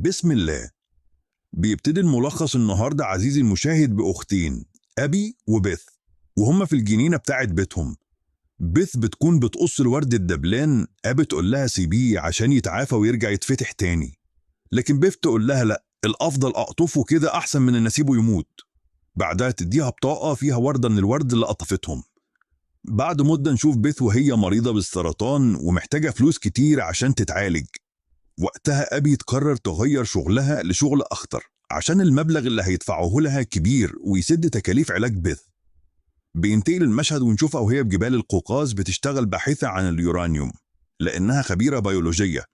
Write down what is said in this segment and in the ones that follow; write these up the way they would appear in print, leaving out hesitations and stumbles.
بسم الله. بيبتدي الملخص النهاردة عزيزي المشاهد بأختين، أبي وبيث، وهم في الجنينة بتاعت بيتهم. بيث بتكون بتقص الورد الدبلان، أبي تقول لها سيبيه عشان يتعافى ويرجع يتفتح تاني، لكن بيث تقول لها لا، الأفضل أقطفه كده أحسن من إن أسيبه يموت. بعدها تديها بطاقة فيها وردة من الورد اللي قطفتهم. بعد مدة نشوف بيث وهي مريضة بالسرطان ومحتاجة فلوس كتير عشان تتعالج. وقتها أبي تقرر تغير شغلها لشغل أخطر عشان المبلغ اللي هيدفعوه لها كبير ويسد تكاليف علاج بيث. بينتقل المشهد ونشوفها وهي بجبال القوقاز بتشتغل باحثة عن اليورانيوم لأنها خبيرة بيولوجية.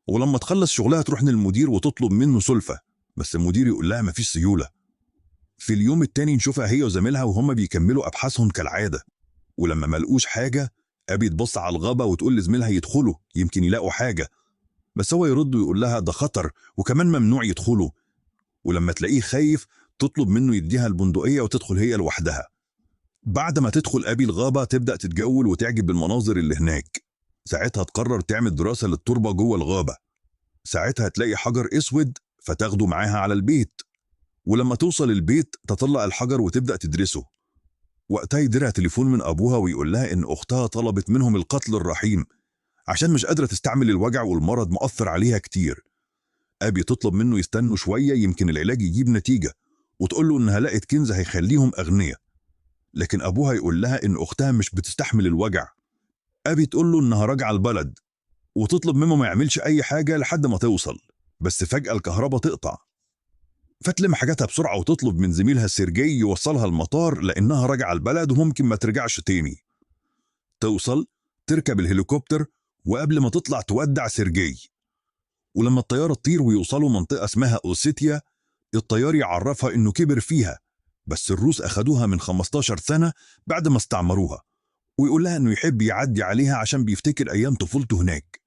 ولما تخلص شغلها تروح للمدير وتطلب منه سلفة، بس المدير يقول لها مفيش سيولة. في اليوم التاني نشوفها هي وزميلها وهم بيكملوا أبحاثهم كالعادة، ولما ملقوش حاجة أبي تبص على الغابة وتقول لزميلها يدخلوا يمكن يلاقوا حاجة، بس هو يرد ويقول لها ده خطر وكمان ممنوع يدخلوا. ولما تلاقيه خايف تطلب منه يديها البندقية وتدخل هي لوحدها. بعد ما تدخل أبي الغابة تبدأ تتجول وتعجب بالمناظر اللي هناك. ساعتها تقرر تعمل دراسة للتربة جوه الغابة. ساعتها تلاقي حجر أسود فتاخده معاها على البيت، ولما توصل البيت تطلع الحجر وتبدأ تدرسه. وقتها يديرها تليفون من أبوها ويقول لها إن أختها طلبت منهم القتل الرحيم عشان مش قادرة تستعمل الوجع والمرض مؤثر عليها كتير. أبي تطلب منه يستنوا شوية يمكن العلاج يجيب نتيجة، وتقول له إنها لقت كنز هيخليهم أغنياء، لكن أبوها يقول لها إن أختها مش بتستحمل الوجع. أبي تقول له إنها راجعة البلد وتطلب منه ما يعملش أي حاجة لحد ما توصل، بس فجأة الكهرباء تقطع، فتلم حاجاتها بسرعة وتطلب من زميلها سيرجي يوصلها المطار لأنها راجعة البلد وممكن ما ترجعش تاني. توصل تركب الهليكوبتر، وقبل ما تطلع تودع سيرجي. ولما الطيارة تطير ويوصلوا منطقة اسمها أوسيتيا، الطيار يعرفها إنه كبر فيها، بس الروس أخدوها من 15 سنة بعد ما استعمروها، ويقول لها إنه يحب يعدي عليها عشان بيفتكر أيام طفولته هناك.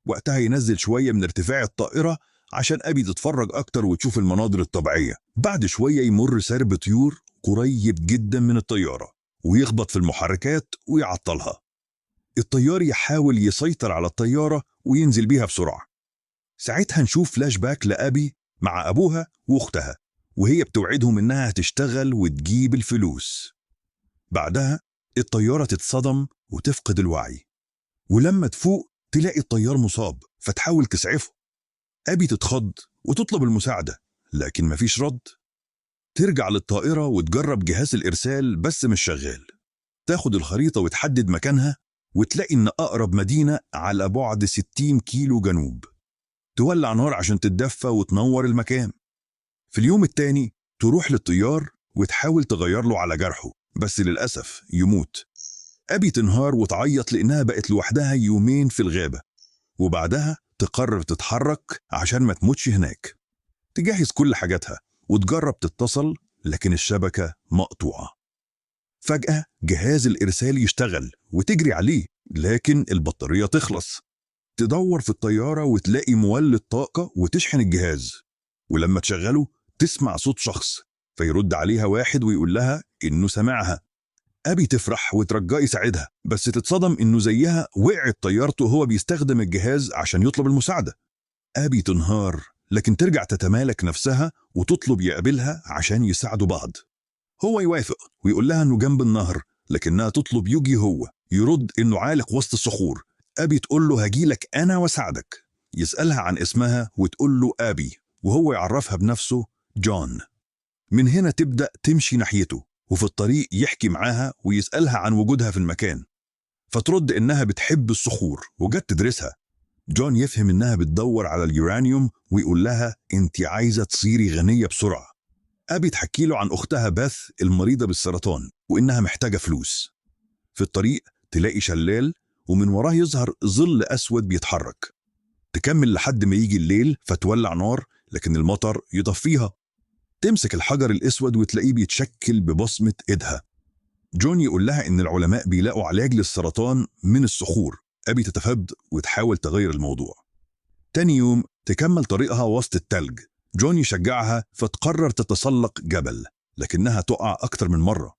وقتها ينزل شوية من ارتفاع الطائرة عشان أبي تتفرج أكتر وتشوف المناظر الطبيعية. بعد شوية يمر سرب طيور قريب جدا من الطيارة ويخبط في المحركات ويعطلها. الطيار يحاول يسيطر على الطيارة وينزل بيها بسرعة. ساعتها نشوف فلاش باك لأبي مع أبوها وأختها وهي بتوعدهم إنها هتشتغل وتجيب الفلوس. بعدها الطيارة تتصدم وتفقد الوعي، ولما تفوق تلاقي الطيار مصاب فتحاول تسعفه. أبي تتخض وتطلب المساعدة لكن مفيش رد. ترجع للطائرة وتجرب جهاز الإرسال بس مش شغال. تاخد الخريطة وتحدد مكانها وتلاقي إن أقرب مدينة على بعد 60 كيلو جنوب. تولع نار عشان تتدفى وتنور المكان. في اليوم التاني تروح للطيار وتحاول تغير له على جرحه، بس للأسف يموت. أبي تنهار وتعيط لأنها بقت لوحدها يومين في الغابة، وبعدها تقرر تتحرك عشان ما تموتش هناك. تجهز كل حاجاتها وتجرب تتصل لكن الشبكة مقطوعة. فجأة جهاز الإرسال يشتغل وتجري عليه لكن البطارية تخلص. تدور في الطيارة وتلاقي مولد طاقة وتشحن الجهاز، ولما تشغله تسمع صوت شخص فيرد عليها واحد ويقول لها إنه سمعها. أبي تفرح وترجاه يساعدها، بس تتصدم إنه زيها وقعت طيارته وهو بيستخدم الجهاز عشان يطلب المساعدة. أبي تنهار لكن ترجع تتمالك نفسها وتطلب يقابلها عشان يساعدوا بعض. هو يوافق ويقول لها إنه جنب النهر، لكنها تطلب يجي هو. يرد إنه عالق وسط الصخور. أبي تقول له هجيلك أنا واساعدك. يسألها عن اسمها وتقول له أبي، وهو يعرفها بنفسه جون. من هنا تبدأ تمشي ناحيته، وفي الطريق يحكي معاها ويسألها عن وجودها في المكان، فترد إنها بتحب الصخور وجت تدرسها. جون يفهم إنها بتدور على اليورانيوم ويقول لها أنت عايزة تصيري غنية بسرعة. أبي تحكي له عن أختها باث المريضة بالسرطان وإنها محتاجة فلوس. في الطريق تلاقي شلال ومن وراه يظهر ظل أسود بيتحرك. تكمل لحد ما يجي الليل فتولع نار لكن المطر يطفيها. تمسك الحجر الأسود وتلاقيه بيتشكل ببصمة إيدها. جون يقول لها إن العلماء بيلاقوا علاج للسرطان من الصخور. أبي تتفد وتحاول تغير الموضوع. تاني يوم تكمل طريقها وسط التلج. جون يشجعها فتقرر تتسلق جبل لكنها تقع أكتر من مرة.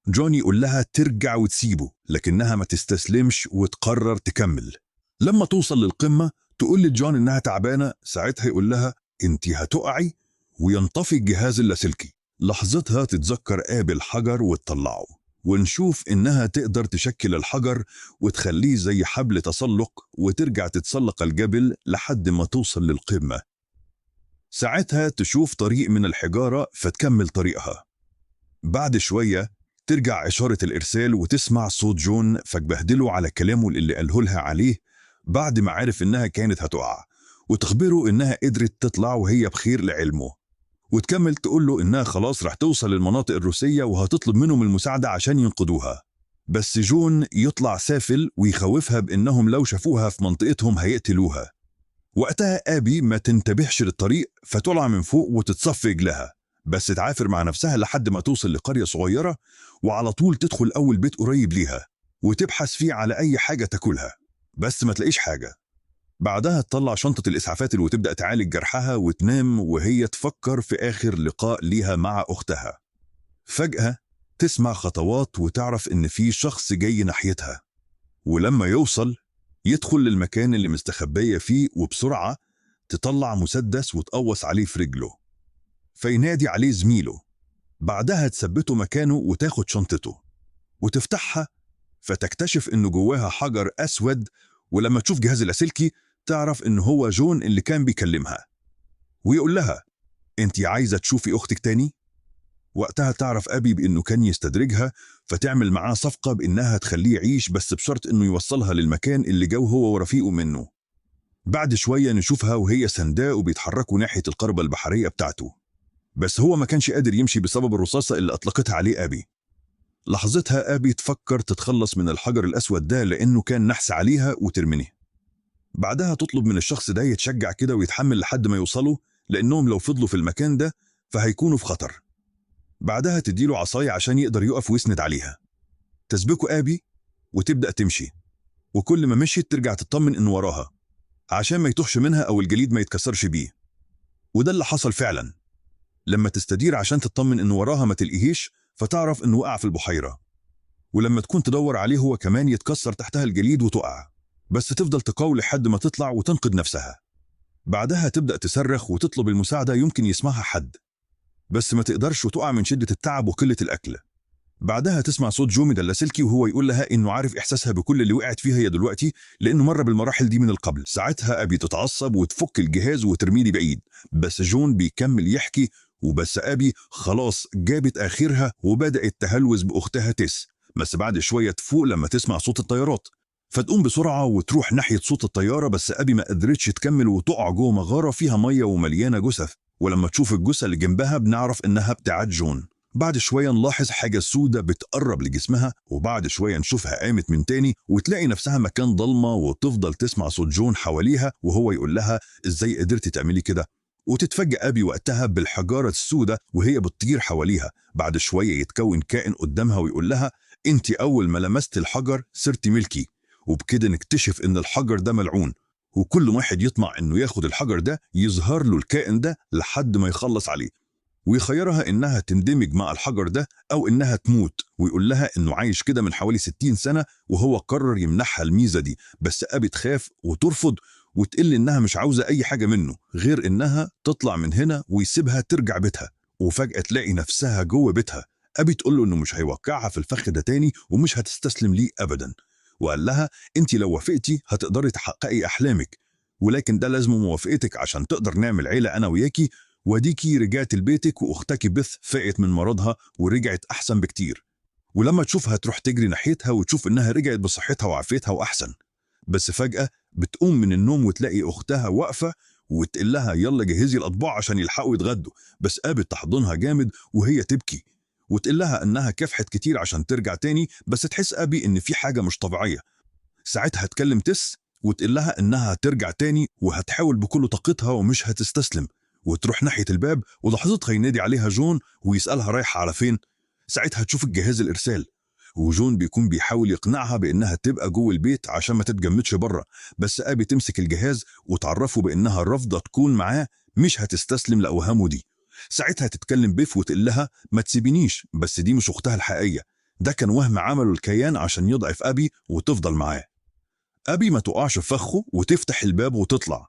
جون يقول لها ترجع وتسيبه لكنها ما تستسلمش وتقرر تكمل. لما توصل للقمة تقول لجون إنها تعبانة. ساعتها يقول لها انت هتقعي، وينطفي الجهاز اللاسلكي. لحظتها تتذكر آبي الحجر وتطلعه، ونشوف إنها تقدر تشكل الحجر وتخليه زي حبل تسلق وترجع تتسلق الجبل لحد ما توصل للقمة. ساعتها تشوف طريق من الحجارة فتكمل طريقها. بعد شوية ترجع إشارة الإرسال وتسمع صوت جون، فتبهدله على كلامه اللي قاله لها عليه بعد ما عرف إنها كانت هتقع، وتخبره إنها قدرت تطلع وهي بخير لعلمه، وتكمل تقول له إنها خلاص رح توصل للمناطق الروسية وهتطلب منهم المساعدة عشان ينقذوها. بس جون يطلع سافل ويخوفها بإنهم لو شافوها في منطقتهم هيقتلوها. وقتها آبي ما تنتبهش للطريق فتطلع من فوق وتتصفي رجلها، بس تعافر مع نفسها لحد ما توصل لقرية صغيرة، وعلى طول تدخل أول بيت قريب ليها وتبحث فيه على أي حاجة تاكلها، بس ما تلاقيش حاجة. بعدها تطلع شنطة الإسعافات وتبدأ تعالج جرحها وتنام وهي تفكر في آخر لقاء ليها مع أختها. فجأة تسمع خطوات وتعرف إن في شخص جاي ناحيتها، ولما يوصل يدخل للمكان اللي مستخبية فيه، وبسرعة تطلع مسدس وتقوص عليه في رجله، فينادي عليه زميله. بعدها تثبته مكانه وتاخد شنطته وتفتحها، فتكتشف إنه جواها حجر أسود، ولما تشوف جهاز اللاسلكي تعرف إن هو جون اللي كان بيكلمها، ويقول لها أنت عايزة تشوفي أختك تاني؟ وقتها تعرف أبي بإنه كان يستدرجها، فتعمل معاه صفقة بإنها تخليه يعيش، بس بشرط إنه يوصلها للمكان اللي جو هو ورفيقه منه. بعد شوية نشوفها وهي سنداء وبيتحركوا ناحية القربة البحرية بتاعته، بس هو ما كانش قادر يمشي بسبب الرصاصة اللي أطلقتها عليه أبي. لحظتها أبي تفكر تتخلص من الحجر الأسود ده لأنه كان نحس عليها وترميه. بعدها تطلب من الشخص ده يتشجع كده ويتحمل لحد ما يوصلوا، لأنهم لو فضلوا في المكان ده فهيكونوا في خطر. بعدها تديله عصاية عشان يقدر يقف ويسند عليها. تسبقه أبي وتبدأ تمشي، وكل ما مشيت ترجع تطمن إن وراها عشان ما يتوهش منها أو الجليد ما يتكسرش بيه. وده اللي حصل فعلا. لما تستدير عشان تطمن إن وراها ما تلقيهيش، فتعرف إنه وقع في البحيرة. ولما تكون تدور عليه هو كمان يتكسر تحتها الجليد وتقع، بس تفضل تقاوم لحد ما تطلع وتنقذ نفسها. بعدها تبدأ تصرخ وتطلب المساعدة يمكن يسمعها حد، بس ما تقدرش وتقع من شدة التعب وقلة الأكل. بعدها تسمع صوت جومي اللاسلكي وهو يقول لها إنه عارف إحساسها بكل اللي وقعت فيها هي دلوقتي، لأنه مر بالمراحل دي من القبل. ساعتها أبي تتعصب وتفك الجهاز وترميه بعيد، بس جون بيكمل يحكي، وبس أبي خلاص جابت آخرها وبدأت تهلوس بأختها تيس. بس بعد شوية تفوق لما تسمع صوت الطيارات، فتقوم بسرعة وتروح ناحية صوت الطيارة، بس أبي ما قدرتش تكمل وتقع جوه مغارة فيها مية ومليانة جثث. ولما تشوف الجثة اللي جنبها بنعرف إنها بتاعت جون. بعد شوية نلاحظ حاجة سودة بتقرب لجسمها، وبعد شوية نشوفها قامت من تاني وتلاقي نفسها مكان ضلمة، وتفضل تسمع صوت جون حواليها وهو يقول لها إزاي قدرتي تعملي كده. وتتفاجأ أبي وقتها بالحجارة السودة وهي بتطير حواليها. بعد شوية يتكون كائن قدامها ويقول لها أنت أول ما لمست الحجر صرتي ملكي. وبكده نكتشف إن الحجر ده ملعون، وكل واحد يطمع إنه ياخد الحجر ده يظهر له الكائن ده لحد ما يخلص عليه، ويخيرها إنها تندمج مع الحجر ده أو إنها تموت، ويقول لها إنه عايش كده من حوالي 60 سنة وهو قرر يمنحها الميزة دي. بس أبي تخاف وترفض وتقل إنها مش عاوزة أي حاجة منه غير إنها تطلع من هنا ويسيبها ترجع بيتها. وفجأة تلاقي نفسها جوه بيتها. أبي تقول له إنه مش هيوقعها في الفخ ده تاني ومش هتستسلم ليه أبدا، وقال لها أنت لو وافقتي هتقدري تحققي أحلامك، ولكن ده لازم موافقتك عشان تقدر نعمل عيلة أنا وياكي. وديكي رجعت لبيتك وأختك بث فاقت من مرضها ورجعت أحسن بكتير. ولما تشوفها تروح تجري ناحيتها وتشوف إنها رجعت بصحتها وعافيتها وأحسن. بس فجأة بتقوم من النوم وتلاقي أختها واقفة وتقول لها يلا جهزي الأطباق عشان يلحقوا يتغدوا. بس قابت تحضنها جامد وهي تبكي وتقول لها إنها كافحت كتير عشان ترجع تاني، بس تحس أبي إن في حاجة مش طبيعية. ساعتها تكلم تس وتقول لها إنها هترجع تاني وهتحاول بكل طاقتها ومش هتستسلم، وتروح ناحية الباب. ولحظتها ينادي عليها جون ويسألها رايحة على فين. ساعتها تشوف الجهاز الإرسال، وجون بيكون بيحاول يقنعها بإنها تبقى جوه البيت عشان ما تتجمدش بره. بس أبي تمسك الجهاز وتعرفه بإنها رافضة تكون معاه، مش هتستسلم لأوهامه دي. ساعتها تتكلم بيف وتقول لها ما تسيبينيش، بس دي مش أختها الحقيقية، ده كان وهم عمله الكيان عشان يضعف أبي وتفضل معاه. أبي ما تقعش في فخه وتفتح الباب وتطلع.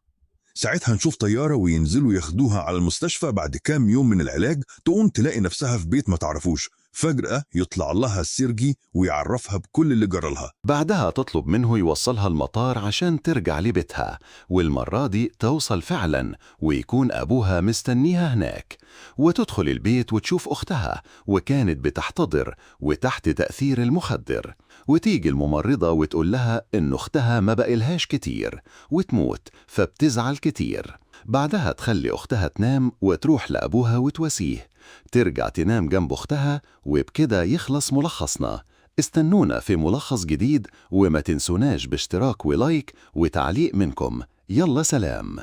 ساعتها نشوف طيارة وينزلوا ياخدوها على المستشفى. بعد كام يوم من العلاج تقوم تلاقي نفسها في بيت ما تعرفوش. فجأة يطلع لها سيرجي ويعرفها بكل اللي جرالها. بعدها تطلب منه يوصلها المطار عشان ترجع لبيتها، والمرة دي توصل فعلا ويكون أبوها مستنيها هناك. وتدخل البيت وتشوف أختها، وكانت بتحتضر وتحت تأثير المخدر. وتيجي الممرضة وتقول لها إن أختها ما بقالهاش كتير وتموت، فبتزعل كتير. بعدها تخلي أختها تنام وتروح لأبوها وتواسيه. ترجع تنام جنب أختها، وبكده يخلص ملخصنا. استنونا في ملخص جديد، وما تنسوناش باشتراك و like وتعليق منكم. يلا سلام.